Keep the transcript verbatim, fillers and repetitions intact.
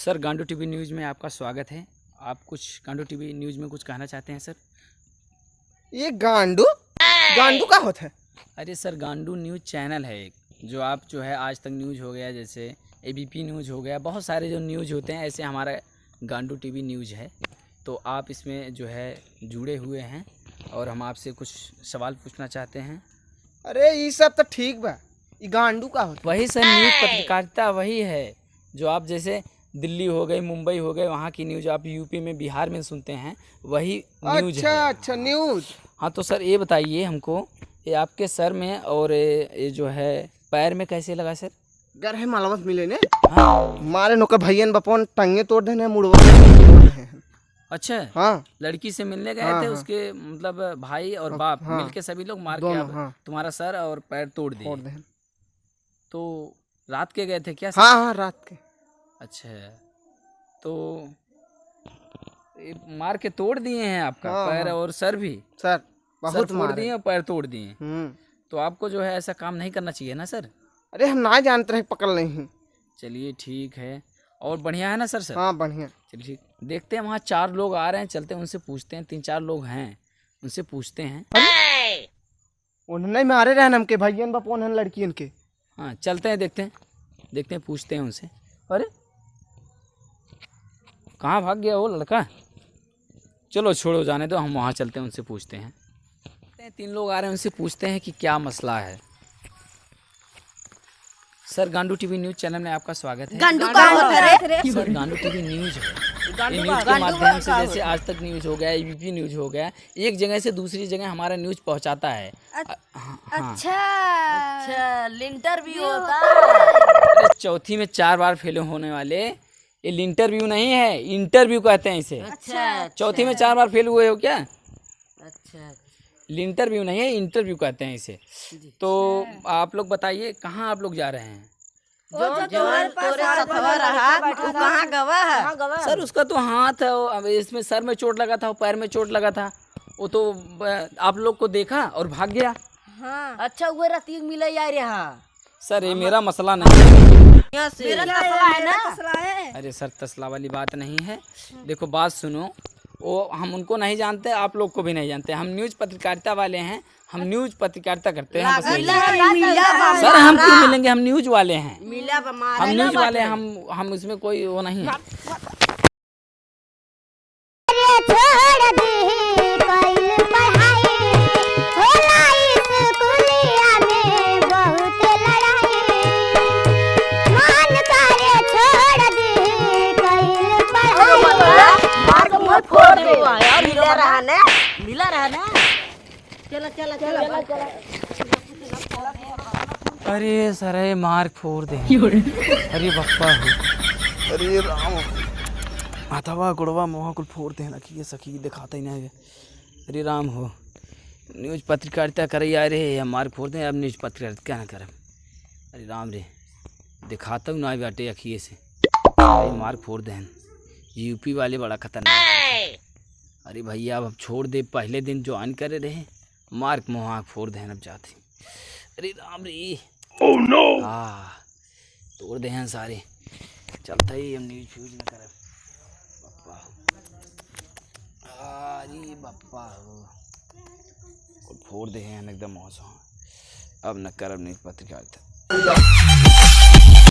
सर, गांडू टीवी न्यूज़ में आपका स्वागत है। आप कुछ गांडू टीवी न्यूज़ में कुछ कहना चाहते हैं सर? ये गांडू? गांडू का होता है? अरे सर, गांडू न्यूज़ चैनल है एक, जो आप जो है आज तक न्यूज़ हो गया, जैसे एबीपी न्यूज़ हो गया, बहुत सारे जो न्यूज़ होते हैं, ऐसे हमारा गांडू टीवी न्यूज़ है। तो आप इसमें जो है जुड़े हुए हैं और हम आपसे कुछ सवाल पूछना चाहते हैं। अरे, ई सब तो ठीक बा, ई गांडू का होता? वही सर, न्यूज़ पत्रकारिता वही है, जो आप जैसे दिल्ली हो गई, मुंबई हो गई, वहाँ की न्यूज़ आप यूपी में, बिहार में सुनते हैं, वही न्यूज़ अच्छा, है। अच्छा, न्यूज़। हाँ, तो सर, ये बताइए हमको, ये आपके सर में और ये, ये जो है पैर में कैसे लगा सर? गरहे मालवत मिले ने। हाँ। मारे नोकर भैयन बपौन टंगे तोड़ देने, मुड़वा तोड़ देने। अच्छा। हाँ। लड़की से मिलने गए हाँ, थे, हाँ। उसके मतलब भाई और हाँ, बाप हाँ। मिलके सभी लोग मार के दोनों, आप हाँ। तुम्हारा सर और पैर तोड़ दिए। तोड़ देने। तो रात के गए थे क्या सर? हाँ, हाँ, रात के। अच्छा, तो ये मार के तोड़ दिए हैं आपका हाँ, पैर हाँ। और सर भी? सर, बहुत सर फोड़ मारे। दिए और पैर तोड़ दिए। हम्म। तो आपको जो है ऐसा काम नहीं करना चाहिए ना सर? अरे, हम ना जानते रहे, पकड़ नहीं। चलिए, ठीक है। और बढ़िया है ना सर, सर? हाँ, बढ़िया। चलिए, ठीक। देखते हैं, वहाँ चार लोग आ रहे हैं, चलते हैं, उनसे पूछते हैं। तीन चार लोग हैं, उनसे पूछते हैं। अरे, उन्हें नहीं मारे रहन हमके भैयन बाप, उन्हें लड़कियन के। हाँ, चलते हैं, देखते हैं, देखते हैं, पूछते हैं उनसे। अरे, कहाँ भाग गया वो लड़का? चलो, छोड़ो, जाने दो, हम वहाँ चलते हैं, उनसे पूछते हैं। तीन लोग आ रहे हैं, उनसे पूछते हैं कि क्या मसला है। सर, गांडू टीवी न्यूज़ चैनल में आपका स्वागत है। गांडू का होता है रे? सर, गांडू टीवी न्यूज़ है। ये न्यूज़ के माध्यम से, जैसे आज तक न्यूज़ हो गया, एबीपी न्यूज़ हो गया, एक जगह से दूसरी जगह हमारा न्यूज़ पहुंचाता है। अ-, हाँ, हाँ। अच्छा। अच्छा, लिंटर भी होता है। अरे, चौथी में चार बार फेल होने वाले, ये लिंटरव्यू नहीं है, इंटरव्यू कहते हैं इसे। अच्छा, अच्छा। चौथी में चार बार फेल हुए हो क्या? अच्छा। लिंटरव्यू नहीं है, इंटरव्यू कहते हैं इसे। जी। तो आप लोग बताइए, कहाँ आप लोग जा रहे हैं? वो जो जो तुम्हारे पास तोरे साथ सथवा रहा, वो कहाँ गवा है? कहाँ गवा है? सर, उसका तो हाथ है, वो, अब इसमें सर में चोट लगा था, वो पैर में चोट लगा था, वो तो, अ, आप लोग को देखा और भाग गया। हाँ। अच्छा, वो राती मिले आ रहा। सर, ये मेरा मसला नहीं है। यहाँ से। मेरा तसला है ना? अरे सर, तसला वाली बात नहीं है। देखो, बात सुनो, वो हम उनको नहीं जानते, आप लोग को भी नहीं जानते। हम न्यूज़ पत्रकारिता वाले हैं, हम न्यूज़ पत्रकारिता करते हैं, बस यही। मिला, मिला बा, सर, हम क्यों मिलेंगे? हम न्यूज़ वाले हैं। मिला बा, मारा हम न्यूज़ वाले, हम, हम इसमें कोई वो नहीं है। अरे छोड़ दी कइल पढ़ाई, होला स्कूलिया में बहुत लड़ाई। मन करे छोड़ दी कइल पढ़ाई। मार के मुंह फोड़ दे। मिला रहा ना, मिला रहा ना। चला, चला, चला, चला। अरे सरे, मार फोड़ दे। अरे बप्पा हो। अरे राम हो। हथवा गोड़वा मुँह कुल फोड़ दे, अखिए सखी दिखाते ही नहीं। अरे राम हो। न्यूज़ पत्रकारिता करे आए रहे, या मार फोड़ दे, अब न्यूज़ पत्रकारिता क्या ना करब। अरे राम रे, दिखाता हूँ ना बाटे अखिए से। अरे मार फोड़ दे, यूपी वाले बड़ा खतरनाक है। अरे भैया, अब छोड़ दे, पहले दिन ज्वाइन करे रहे, मार के मुँह आँख फोड़ देहन अब जात ही। अरे राम रे। Oh no! आ, तोड़ देहन सारे। चलते ही हम न्यूज़ फ्यूज़ न करब। बप्पा हो। अरे बप्पा हो। कुल फोड़ देहन एकदम मौसम। अब न करब न्यूज़ पत्रकारिता।